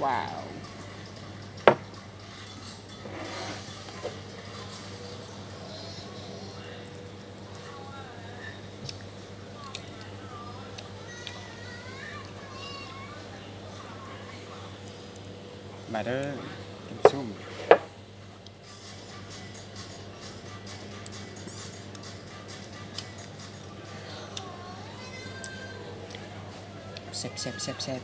Wow. Mày đó, dim sum. Seb, seb, seb, seb.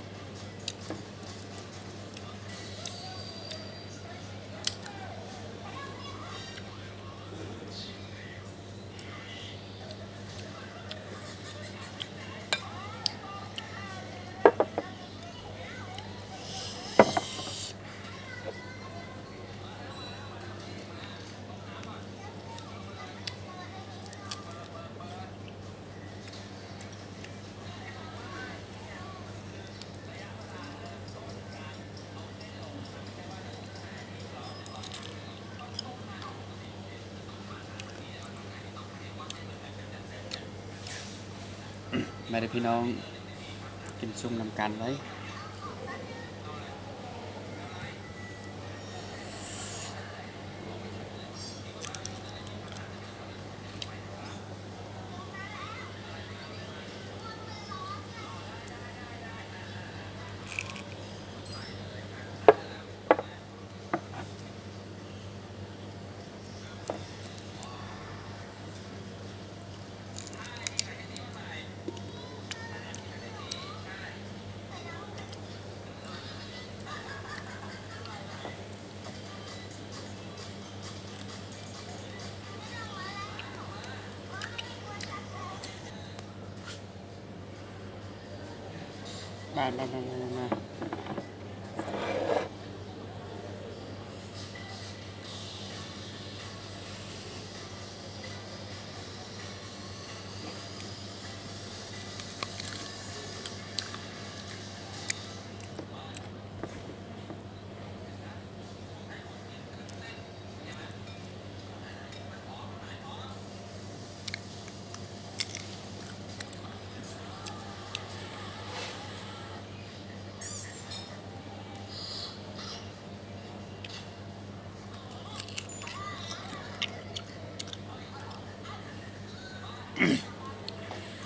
Mày để พี่น้อง dim sum nằm cạnh đấy. Ba, ba, ba, ba, ba.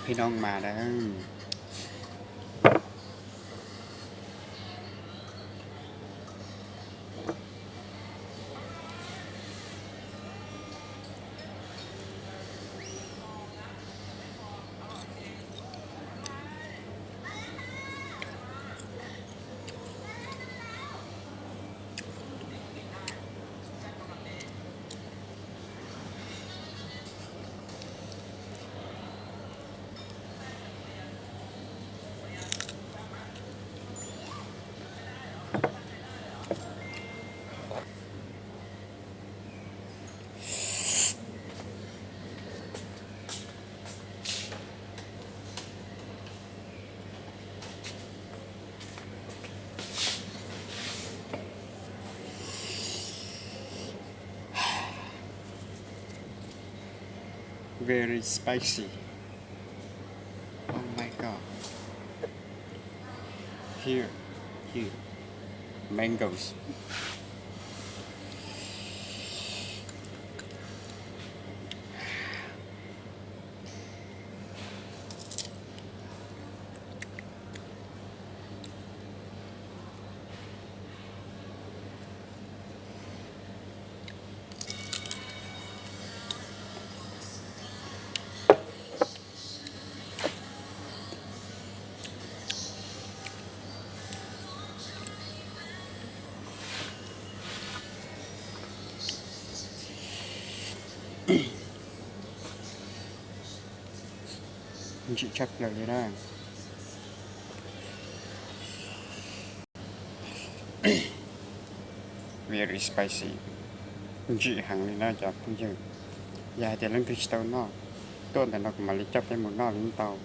Phi noo mas da. Very spicy. Oh my God. Here, here. Mangoes. Ntsim tshaj plaws li na. Very spicy. Ntsim heev li na cov phooj ywg. Yog hais tias leej twg tsis tau noj, tuaj ntawm no kuv mam li coj peb mus noj li tau.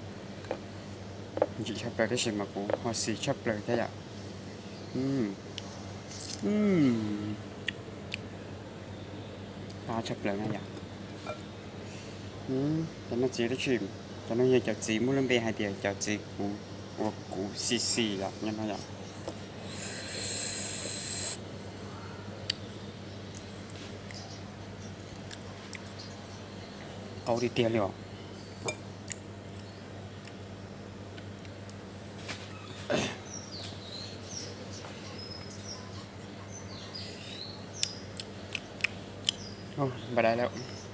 Ntsim tshaj plaws tab sis mas kuv ho xis tshaj plaws thiab yom. Qab tshaj plaws na yom. Cov no txiv dab tsi? Cov no yog cov txiv muaj lub npe hais tias cov txiv kuv, uas kuv xis xis yom, nyob no yom. Qau tiag tiag li os. Npaj dai lawm.